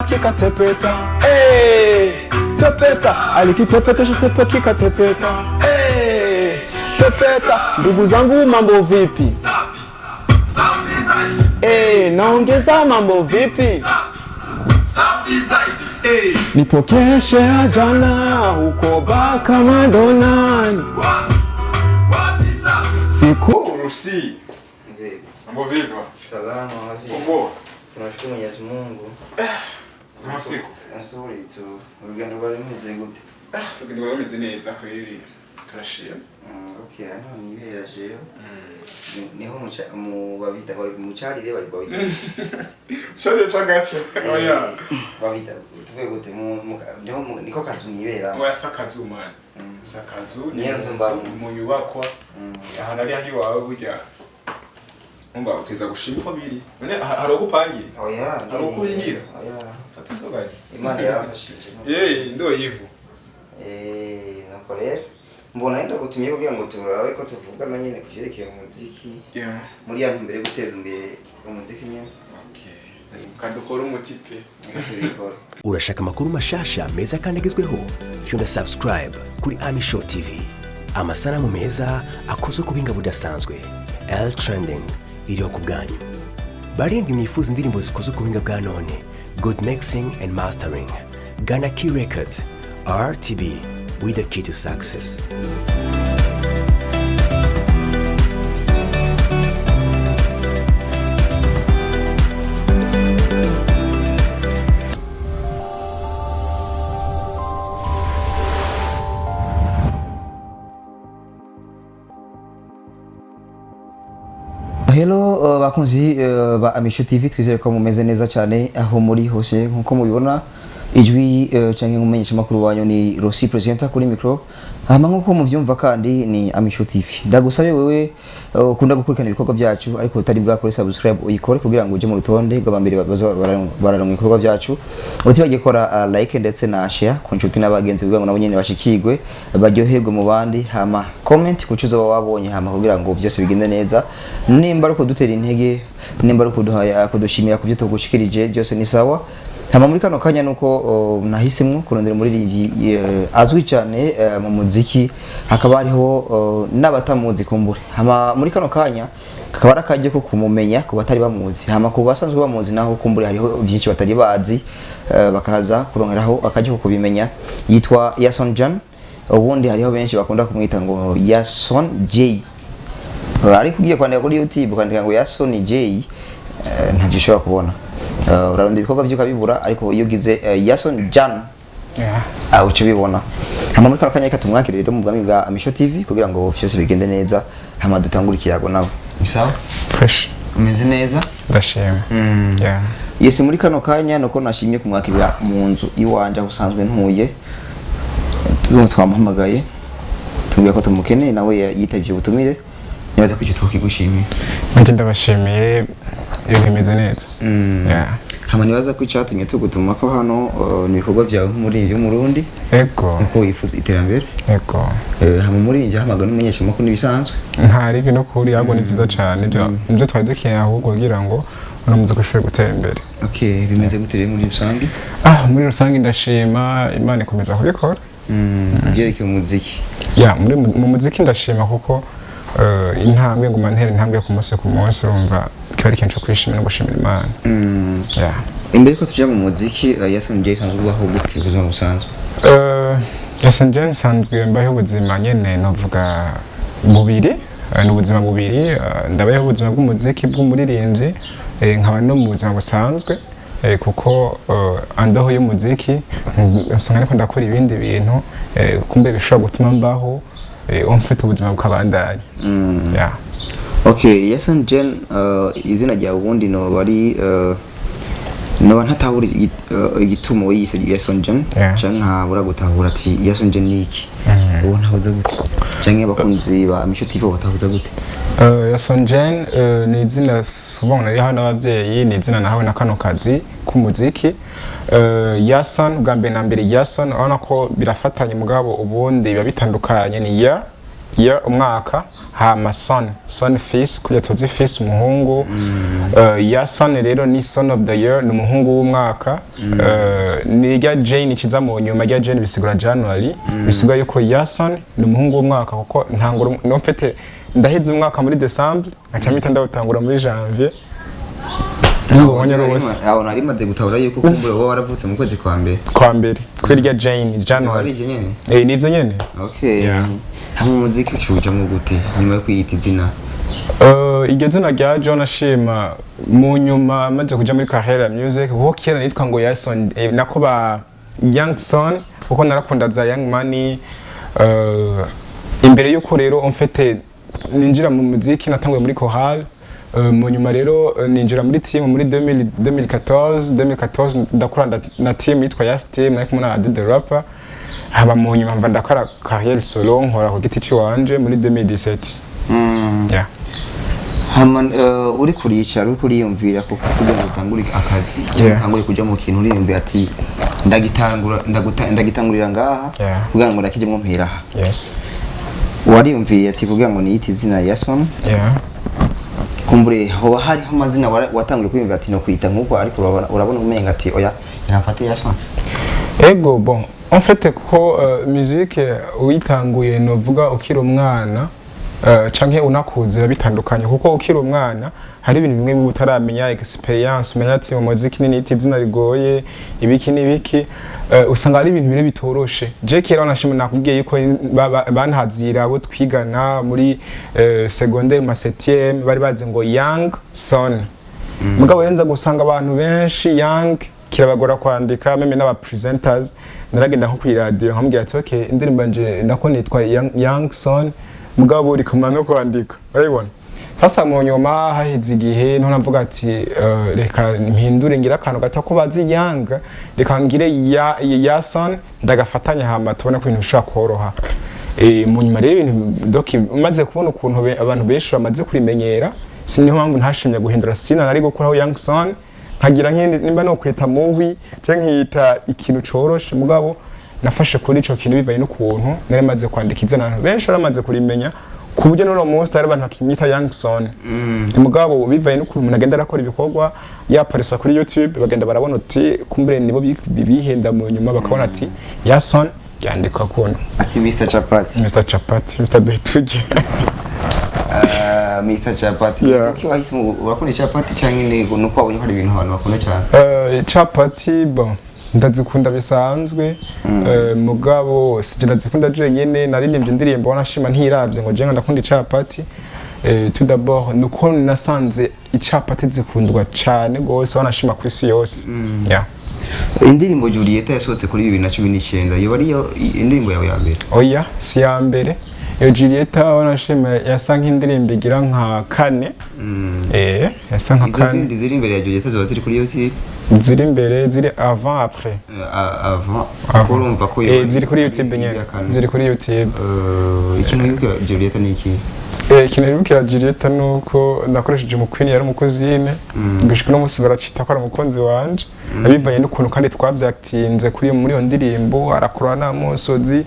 kikatepeta. Hey, tepeta alikitepetesha tepe kikatepeta. Hey, tepeta. Ndugu zangu mambo vipi? Hey, naongeza mambo vipi? Nipokeshe jana huko Baka Madonani siku Rusi. Ndiyo. Mambo vipi? Salama wazee. Poa. Tunashukuru Mwenyezi Mungu. Masiku. Nzuri tu. Urugendo rwari rumeze gute? Urugendo rwari rumeze neza kweli. Turashima. Okay, hano nibera jewe. Niho mu babita mucarire bari babita. Mucarire cagace. Oya. Babita tuvuye gute mu niho niko kazu nibera. Oya sakazu man. Sakazu niyo nzu mba mu nyubakwa. Ahantu ari aho iwawe burya. Umba uteza gushima uko biri. None hari ugupangiye? Oya. Hari ukuyigira? Oya. Fata inzoga. Imana yarafashije. Eh, ndo yivu. Eh, nuko rero mbona enda gutumye kugira ngo turabe ko tuvugana nyene kuvyerekeye umuziki. Yeah. Muri ya ntumbero yo guteza imbere umuziki nyene. Okay. Kadukora umuti pe. Tubikora. Urashaka amakuru mashasha meza kandi agezweho? Fyunda subscribe kuri Ami Show TV. Amasanamu meza akozwe ku buhinga budasanzwe. L Trending iriho ku bwanyu. Barindwi mwifuza indirimbo zikozwe ku buhinga bwa none. Good mixing and mastering. Ghana Key Records, RTB with the key to success. Hello bakunzi ba Amisho TV, twizere ko mumeze neza cyane aho muri hose. Nkuko mubibona ijwi canke nkumenyesha makuru wanyu ni Rossi presenter kuri micro. Hama nkuko muvyumva kandi ni Amisho TV. Ndagusabe wewe ukunda gukurikirana ibikorwa byacu ariko utari bwakore subscribe uyikore kugira ngo uje mu rutonde rw'abambere bararonka ibikorwa byacu. Utibagiye kora like ndetse na share ku nshuti n'abagenzi kugira ngo nabo nyene bashikirwe baryoherwe mu bandi. Hama comment ku cyo wabonye hama kugira ngo byose bigende neza. Nimba ariko dutera intege, nimba ariko kuduhaya kudushimira ku byo tugushikirije byose ni sawa. Hama muri kano kanya nuko nahisemwo kurondera umuririmbyi azwi cyane mu muziki, hakaba hariho n'abatamuzi kumbure. Hama muri kano kanya kakaba ari akaryo ko kumumenya ku batari bamuzi, hama ku basanzwe bamuzi naho kumbure hariho byinshi batari bazi, bakaza kurongeraho akaryo ko kubimenya. Yitwa Yason John, ubundi hariho benshi bakunda kumwita ngo Yason J. Ariko ugiye kwandika kuri YouTube ukandika ngo Yason J, ntavyo ushobora kubona. Urarondera ibikorwa by'uko abibura, ariko iyo ugize Yason John uca ubibona. Hama muri kano kanya reka tumwakire rero mu bwami bwa Amisho TV kugira ngo byose bigende neza, hama dutangure ikiyago nawe. Ni sawa? Fresh. Umeze neza? Ndashima. Yeah. Yes, muri kano kanya nuko nashimye kumwakirira mu nzu iwanje aho usanzwe ntuye. Twamuhamagaye tumubwira ko tumukeneye, nawe yitavye ubutumire. Nibaza ko icyo twakigushimiye. Nje ndabashimiye, ibintu bimeze neza. Yeah. Hama nibaza ko icyatumye tugutuma ko hano ni ibikorwa byawe nk'umuririmbyi w'Umurundi. Ego. Uko wifuza iterambere. Ego. Hama umuririmbyi ahamagara n'umumenyeshamakuru n'ibisanzwe. Nta ribi no kuri ahubwo ni byiza cyane. Nibyo twari dukeneye ahubwo kugira ngo uno muziki ushobore gutera imbere. Okay, bimeze gute rero muri rusange? Muri rusange ndashima, Imana ikomeza kubikora. Byerekeye umuziki. Yeah, muri mu muziki ndashima kuko intambwe nguma ntera intambwe ku munsi ku munsi, urumva kiba ari ikintu cyo kwishimira no gushimira Imana. Yeah. Imbere ko tuja mu muziki, Yason J sanzwe ubaho gute ubuzima busanzwe? Yason J nsanzwe mbaho ubuzima nyene novuga bubiri, ni ubuzima bubiri, ndabayeho ubuzima bw'umuziki bw'umuririmbyi, nkaba no mu buzima busanzwe, kuko andoho y'umuziki usanga ariko ndakora ibindi bintu, kumbe bishobora gutuma mbaho umfite ubuzima bukabandanya. Yeah. Okay, Yason Jen, izina ryawe ubundi no bari no ntatahura igituma wiyise Yason Jen, canke ntabura gutahura ati Yason Jen ni iki? Uwo ntahuza gute? Canke abakunzi ba Amisho TV batahuza gute? Yason Jen ni izina souvent narihawe n'abavyeyi, ni izina nahawe na kano kazi k'umuziki. Yason bwa mbere na mbere Yason urabona ko birafatanye mugabo ubundi biba bitandukanye, ni ya Year, umwaka, hama son, son, fils, kugira tuzi fils, umuhungu. Yason rero ni son of the year, ni umuhungu w'umwaka. Ni rya Jane ikiza mu nyuma rya Jane, bisigura January, bisigura yuko Yason ni umuhungu w'umwaka, kuko ntangura no mfite ndaheze umwaka muri December, nkaca mpita ndawutangura muri Janvier. Nubonye rwose. Aho nari maze gutahura yuko kumbure wowe waravutse mu kwezi kwa mbere. Kwa mbere, kuri rya Jane. Ari January. ivyo nyene? Eh, nivyo nyene. Okay. Yeah. Hamwe umuziki ucujamwo gute nyuma yo kwiyita izina? Iryo zina rya John Ashima mu nyuma maze kuja muri carrière ya music, kuko kera nitwa ngo Yason, nako ba Young Son, kuko narakunda za Young Money. Imbere yuko rero en fait ninjira mu muziki, natanguye muri chorale. Mu nyuma rero ninjira muri team muri 2000, 2014. 2014 ndakora na team yitwa Yas Team, nari kumwe na Adi the Rapper. Haba mu nyuma mva ndakora carrière solo, nkora ku giti ciwanje muri 2017. Yeah. Hama uri kuricara, uri kuriyumvira kuko kugira ngo utangure akazi, utangure kuja mu kintu, uriyumvira ati ndagitangura, ndagitangurira ngaha kugira ngo ndakijemwo mpera aha. Wariyumviye ati kugira ngo niyite izina Yason, kumbure hoba hariho amazina watanguye kwiyumvira ati no kwita nk'uko, ariko urabona umenga ati oya, nafate Yason? Ego, bon, en fait ko musique uyitanguye, novuga ukiri umwana canke unakuze, biba bitandukanye, kuko ukiri umwana hari ibintu bimwe bimwe utaramenya, experience, umenya ati mu muziki ni niti izina rigoye, ibiki n'ibiki. Usanga ari ibintu bire bitoroshe. Je kera wanashima nakubwiye yuko bantazira abo twigana muri secondaire ma 7e, bari bazi ngo Young Son. Mugabo yenza gusanga abantu benshi Young kirabagora kwandika, même n'aba presenters. Naragenda nko kuri radio nkamubwira ati okay, indirimbo nje nako nitwa Young, Young Son, mugabo uri kumara no kwandika urabibona. Sasa mu nyuma haheze igihe niho navuga ati reka mpindure, ngire akantu gato ko bazi Young, reka ngire ya Yason, ndagafatanya, hama tubone ko ibintu bishobora koroha. Mu nyuma rero ibintu doki umaze kubona ukuntu abantu benshi bamaze kurimenyera, si niyo mpamvu ntashimye guhindura. Sina nari gukuraho Young Son nkagira nk'indi, nimba no kwita muhwi canke nkita ikintu coroshe, mugabo nafashe kuri ico kintu bivaye n'ukuntu nari maze kwandika izina, abantu benshi baramaze kurimenya, ku buryo n'uno munsi hari abantu bakinyita Young Son. Mugabo bivaye n'ukuntu umuntu agenda arakora ibikorwa, yaparisa kuri YouTube, bagenda barabona uti kumbure nibo bihenda, mu nyuma bakabona ati Yason ryandikwa kuno. Ati Mr Chapati. Mr Chapati, Mr Duhituge. Ah, Mr Chapati. Kuki wahisemo? Urakunda chapati cyangwa intego nuko wabonye ko ari ibintu abantu bakunda cyane? Chapati, bon, ndazikunda bisanzwe. Mugabo sije ndazikunda jenyene, naririmbye indirimbo wanashima ntiravye ngo jenga ndakunda icapati. Tout d'abord nuko nasanze icapati zikundwa cane gose, wanashima ku isi yose, yeah. Indirimbo Julieta yasohotse kuri 2019, yoba ariyo indirimbo yawe ya mbere? Oya, si ya mbere. Iyo Julieta wanashima yasa nk'indirimbo igira nka kane. Yasa nka Izo kane. zindi ziri imbere ya Julieta ziba ziri kuri YouTube? Ziri imbere, ziri avant, après? Avant. Avant. Kuko urumva ko Ziri kuri YouTube nyene. iya kane. Ziri kuri YouTube. Ikintu wibuka Julieta ni iki? Ikintu nibukira Julieta nuko nakoresheje umukwini, yari umukuzine, gushika uno munsi baracita ko ari umukunzi wanje, bivanye n'ukuntu kandi twavyatinze kuri muri iyo ndirimbo, arakura n'amosozi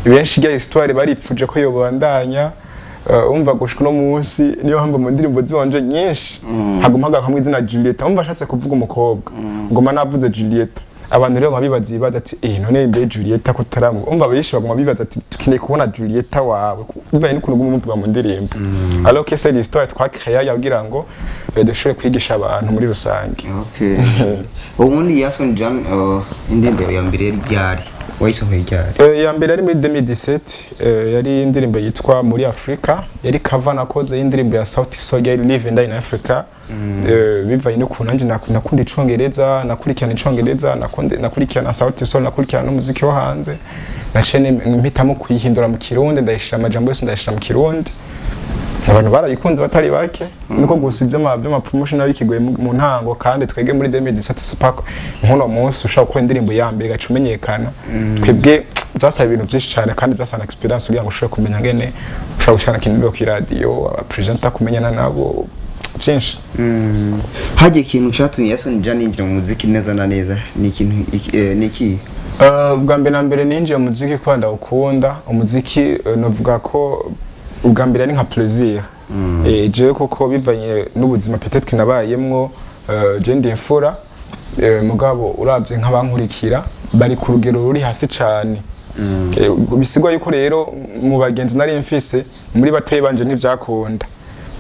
benshi, rya histoire baripfuje ko yobandanya. Umva, gushika uno munsi niyo mpamvu mu ndirimbo ziwanje nyinshi haguma hagarukamwo izina Julieta. Umva, ashatse kuvuga umukobwa, ngoma navuze Julieta, abantu rero babibaza ibibazo ati eh, none mbe Julieta ko taramu? Umva, benshi baguma bibaza ati tukeneye kubona Julieta wawe, bivanye n'ukuntu uguma umuvuga mu ndirimbo, alors que c'est l'histoire twacréa yagira ngo dushobore kwigisha abantu muri rusange. Okay, ubundi Yason Jam, indirimbo yawe ya mbere yari ryari? Wayisohoye ryari? Ya mbere yari muri 2017, yari indirimbo yitwa Muri Afrika, yari cover nakoze y'indirimbo ya Sauti Sol yari Live and Die in Africa. Bivanye n'ukuntu nanjye nakunda icongereza, nakurikirana icongereza, nakurikirana Sauti Sol, nakurikirana n'umuziki wo hanze, naciye mpitamo kuyihindura mu Kirundi, ndayishira amajambo yose ndayishira mu Kirundi. Abantu barayikunze batari bake, niko gusa iby'ama promotion nabikigoye mu ntango, kandi twebwe muri 2017 c'est pas nk'uno munsi ushobora gukora indirimbo ya mbere igaca umenyekana. Twebwe byasaba ibintu byinshi cyane, kandi byasaba na experience kugira ngo ushobore kumenya ngene ushobora gushana ikintu ku radio, aba presenter kumenyana nabo, byinshi. Hagiye ikintu cyatumye Yason Jam yinjira mu muziki neza na neza ni ikintu ni iki? Ubwa mbere na mbere ninjiye mu muziki kuko ndawukunda umuziki. Novuga ko ubwa mbere ari nka plaisir. Jewe koko bivanye n'ubuzima peut-être nabayemwo, je ndi imfura, mugabo uravye nk'abankurikira bari ku rugero ruri hasi cane. Bisigwa yuko rero mu bagenzi nari mfise, muri batoyi banje, ntivyakunda,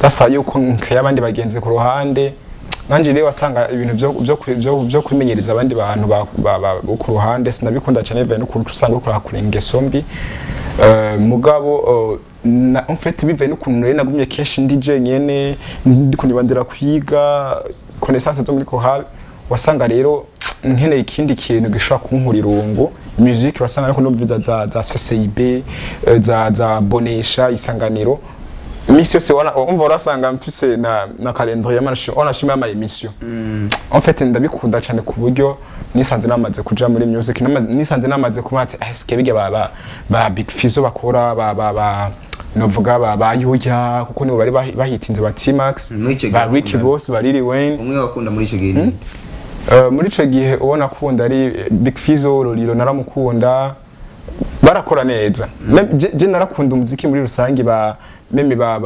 byasaba yuko nkaya abandi bagenzi ku ruhande. Nanje rero wasanga ibintu byo kwimenyereza abandi bantu bo ku ruhande sinabikunda cyane, bivaye n'ukuntu usanga uriko urakura ingeso mbi. Mugabo en fait bivaye n'ukuntu rero nagumye kenshi ndi jenyene, ndiko nibandira kwiga connaissance zo muri chorale, wasanga rero nkeneye ikindi kintu gishobora kunkura irungu, music. Wasanga ariko numviza za CCIB, za Bonesha, Isanganiro imisi yose. Umva, urasanga mfise na calendrier onashima ama émission. En fait ndabikunda cyane ku buryo nisanze namaze kuja muri music, nisanze namaze kuba ati eske bijya ba Big Fizzo bakora, ba novuga ba Yuya, kuko nibo bari bahitinze, ba T-Max, Muri ico gihe ba Ricky wakunda- Boss, ba Lil Wayne. Umwe wakunda muri ico gihe ni? Muri ico gihe ubona akunda ari Big Fizzo. Lolilo naramukunda, barakora neza. Je narakunda umuziki muri rusange, ba même ba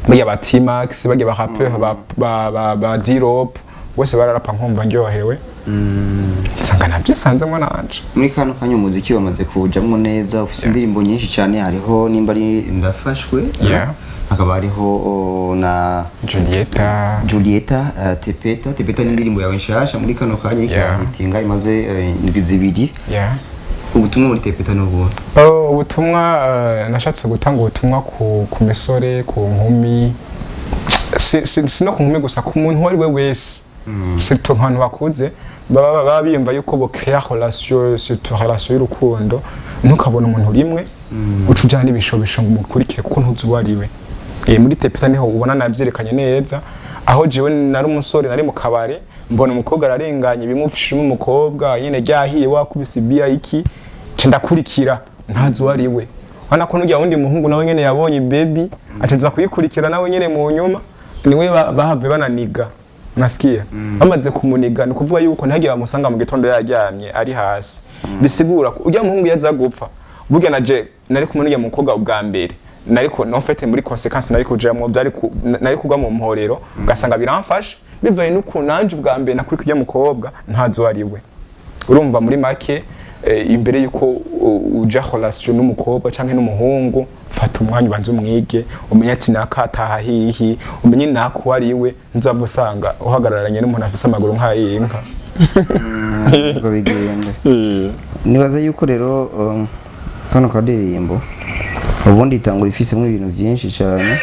bajya ba T-Max, bajya ba rappeur, ba D-Rob, bose bararapa nkumva ndyohewe, nsanga nabyisanzemo nanje. Muri kano kanya umuziki wamaze kuwujamwo neza, ufise indirimbo nyinshi cyane, hariho nimba ari Ndafashwe, hakaba hariho na Julieta. Julieta, Tepeta. Tepeta ni indirimbo yawe nshasha muri kano kanya iriko irahitinga, imaze indwi 2. Ubutumwa muri Tepeta ni ubuhe? Oh, ubutumwa, nashatse gutanga ubutumwa ku misore, ku nkumi, si no ku nkumi gusa, ku muntu uwo ari we wese, surtout nk'abantu bakuze baba biyumva yuko bo créer relation, surtout relation y'urukundo. Ntukabone umuntu rimwe uca ujana n'ibishobisho ngo umukurikire, kuko ntuzi uwo ari we. Muri Tepeta niho ubona navyerekanye neza, aho jewe nari umusore, nari mu kabare, mbona umukobwa ararenganye, bimufishemo umukobwa nyene ryahiye, wakubise ibiya iki, nca ndakurikira ntazi uwo ari we. Urabona ko n'urya wundi muhungu nawe nyene yabonye baby, acaza kuyikurikira nawe nyene, mu nyuma niwe bahave bananiga. Unasikia, bamaze kumuniga, ni ukuvuga yuko ntihagire bamusanga mu gitondo yaryamye ari hasi. Bisigura ko urya muhungu yaza gupfa, burya naje nari kumwe n'urya mukobwa ubwa mbere, nariko en fait muri conséquence nari kujamwo, byari nari kugwa mu mporero, ugasanga biramfasha bivaye n'ukuntu nanje ubwa mbere nakuri kurya mukobwa ntazi uwo ari we. Urumva, muri make, imbere yuko uja relation n'umukobwa canke n'umuhungu, fata umwanya ubanze umwige, umenye ati naka ataha hihi, umenye naka uwo ari we. Ntuzava usanga uhagararanye n'umuntu afise amaguru nk'ay'inka. Ngo bigende. Nibaza yuko rero kano kadirimbo ubundi itangura ifisemo ibintu byinshi cyane,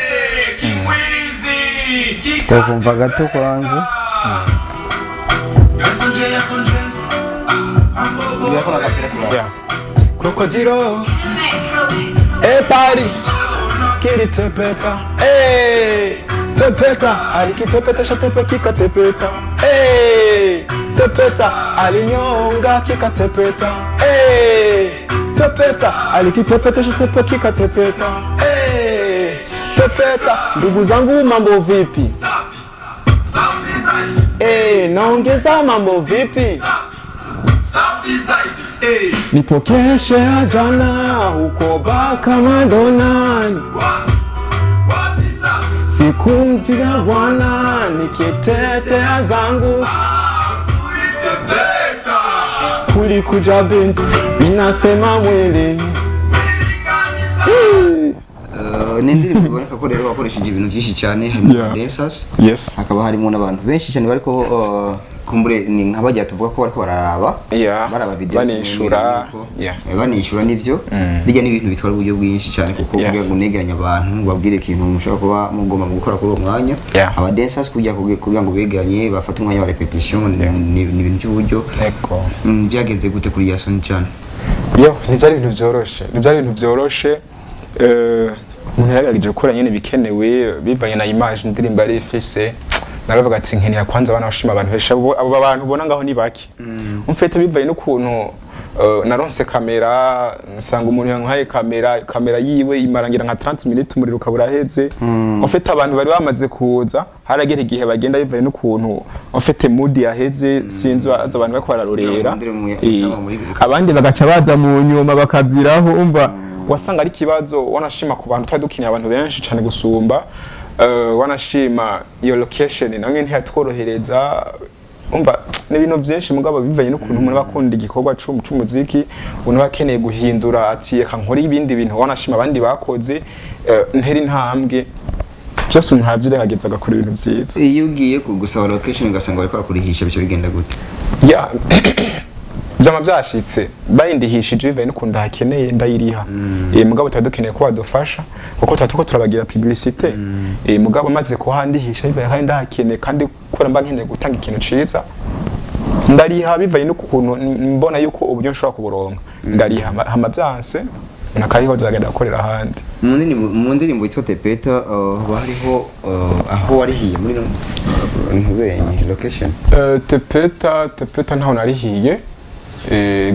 twakumva gato kwanza. Yeah. Crocodilo e Paris kilitepeta, eh tepeta, alikitepetesha tepe kikatepeta, eh tepeta, alinyonga kikatepeta, eh tepeta, alikitepetesha tepe kikatepeta, eh tepeta. Ndugu zangu, mambo vipi? Eh, naongeza mambo vipi? Nipokeshe jana huko Bakamadona, sikumtiga bwana nikitetea zangu, kulikuja binti inasema mwili. Ni indirimbo iboneka ko rero wakoresheje ibintu byinshi cyane, harimo dancers, hakaba harimo n'abantu benshi cyane bariko kumbure ni nka bajya tuvuga ko bariko bararaba, baraba video, Banishura. Banishura nivyo bijya n'ibintu bitwara uburyo bwinshi cyane, kuko kugira ngo unegeranye abantu babwire ikintu mushobora kuba mugomba gukora kuri uwo mwanya, aba dancers kugira ngo begeranye bafate umwanya wa repetition, ni ibintu by'uburyo. Ego. Byagenze gute kuri Yason cyane? Yo, ntibyari ibintu byoroshe, ntibyari ibintu byoroshe. Umuntu yaragerageje gukora nyine ibikenewe bivanye na image indirimbo yari ifise. Naravuga ati nkeneye kwanza abana bashima abantu benshi. Abo bantu ubona ngaho ni bake, umfete bivanye n'ukuntu Naronse kamera, nsanga umuntu yampaye kamera, kamera yiwe imarangira nka 30 minutes, umuriro ukaba uraheze. En fait, abantu bari bamaze kuza, haragera igihe bagenda bivaye n'ukuntu en fait mood yaheze, sinzi, aza abantu bariko bararorera. Ndire Abandi bagaca baza mu nyuma bakaziraho. Umva, wasanga ari ikibazo. Wanashima ku bantu twari dukeneye abantu benshi cyane gusumba. Wanashima iyo location nawe ntiyatworohereza. Umva, ni ibintu byinshi, mugabo bivanye n'ukuntu umuntu aba akunda igikorwa c'umuziki, umuntu aba akeneye guhindura, ati reka nkore ibindi bintu, wanashima abandi bakoze, ntera intambwe, byose umuntu arabyirengagiza agakora ibintu byiza. Iyo ugiye gusaba location ugasanga bariko barakurihisha, bico bigenda gute? Ya, byama byashitse, bayindihishije bivaye n'ukuntu ndahakeneye, ndayiriha. Mugabo tuba dukeneye ko badufasha kuko tuba turiko turabagira publicité. Mugabo maze kuhandihisha bivaye kandi ndahakeneye, kandi kubera mba nkeneye gutanga ikintu ciza, ndariha bivaye n'ukuntu mbona yuko uburyo nshobora kuburonka, ndariha. Hama byanse nakayihoza, agenda gukorera ahandi. Mu ndirimbo yitwa Tepeta, haba hariho aho warihiye muri ntuzenye location? Tepeta, Tepeta ntaho narihiye.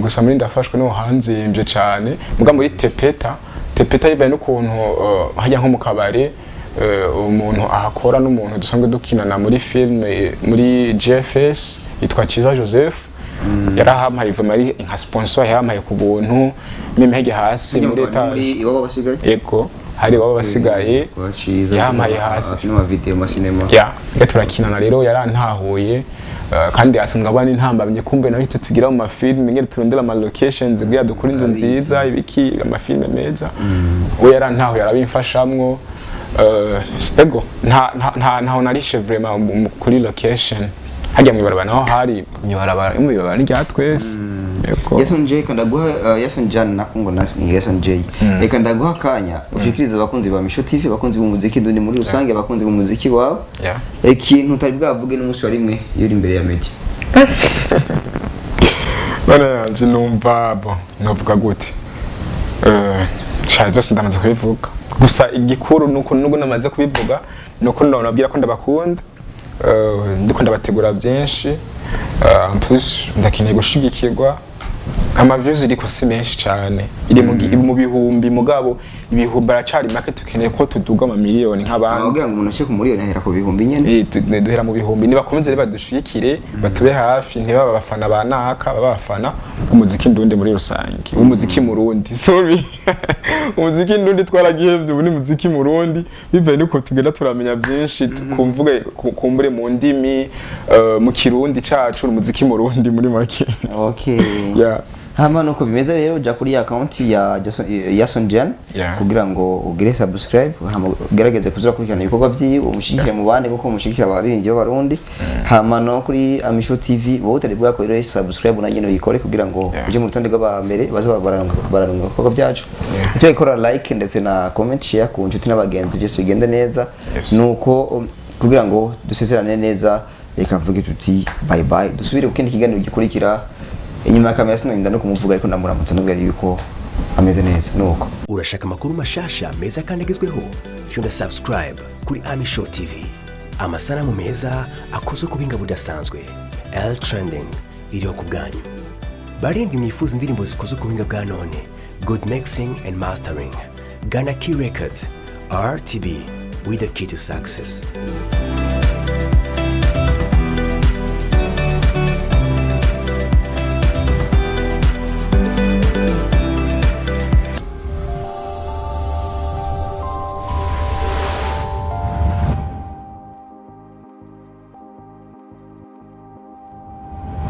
Gusa muri Ndafashwe no hanzimvye cane. Muga muri Tepeta, Tepeta bivaye n'ukuntu hajya nko mu kabare, umuntu ahakora n'umuntu dusanzwe dukinana muri film, muri GFS, yitwa Ciza Joseph, yarahampaye iva ari nka sponsor, yahampaye ku buntu même hejya hasi muri muri étage. Iwabo basigaye. Yego, hari iwabo basigaye. Kwa Ciza. Yampaye hasi. N'ama video, ma cinema. Ya, nga turakinana rero, yarantahuye, kandi asanzwe abana intambamye kumbe nawe icyo tugira mu mafilme ngere turondera ama locations kugira dukore inzu nziza, ibiki, amafilme meza. We yarantahuye, arabimfashamwo. Ego, nta ntaho narishe vraiment kuri location. Hajya mwibarabara naho, hari mwibarabara, mwibarabara ni rya twese. Ego. Yason J, reka ndaguha, Yason Jan nako ngo ni Yason J, reka ndaguha akanya ushikirize abakunzi ba Misho TV, abakunzi b'umuziki ndundi muri rusange, abakunzi b'umuziki wawe, ikintu utari bwavuge n'umunsi wa rimwe iyo uri imbere ya media. Bana yanje, numva bo novuga gute? Sha, byose ndamaze kubivuga. Gusa igikuru nuko nubwo namaze kubivuga, nuko ndababwira ko ndabakunda. Ndiko ndabategura byinshi. En plus ndakeneye gushigikirwa. Ama views iriko si menshi cyane, iri mu bihumbi, mugabo ibihumbi aracari make, tukeneye ko tuduga ama miliyoni nk'abandi. Ababwira ngo umuntu ashike ku miliyoni ahera ku bihumbi nyene. Duhera mu bihumbi. Nibakomeze rero badushigikire, batube hafi, ntibaba abafana ba naka, baba abafana b'umuziki ndundi muri rusange, umuziki murundi, sorry, umuziki ndundi twaragihevye, ubu ni muziki murundi, bivaye nuko tugenda turamenya byinshi, kumvuge kumbure mu ndimi, mu Kirundi cacu, umuziki murundi muri make. Yeah. Hama nuko bimeze rero, jya kuri account ya Yason Jan kugira ngo ugire subscribe, hama ugerageze kuzakurikirana ibikorwa vyiwe, umushigikire mu bandi kuko umushigikira abaririmbyi b'Abarundi. Hama no kuri Amisho TV, wowe utari bwakore subscribe na nyene uyikore kugira ngo uje mu rutonde rw'abambere baza bararunga ibikorwa byacu. Icyo ikora, like ndetse na comment, share ku nshuti n'abagenzi, byose bigende neza. Nuko kugira ngo dusezerane neza, reka mvuge tuti bye bye, dusubire ku kindi kiganiro gikurikira. Inyuma ya kamera sinorinda no kumuvuga, ariko ndamuramutsa ndabwira yuko ameze neza. Nuko Urashaka amakuru mashasha meza kandi agezweho? Fyonda subscribe kuri Ami Show TV. Amasanamu meza akozwe ku buhinga budasanzwe. L Trending iriho ku bwanyu. Barindwi mwifuza indirimbo zikozwe ku buhinga bwa none, good mixing and mastering, Ghana Key Records, RTB with the key to success.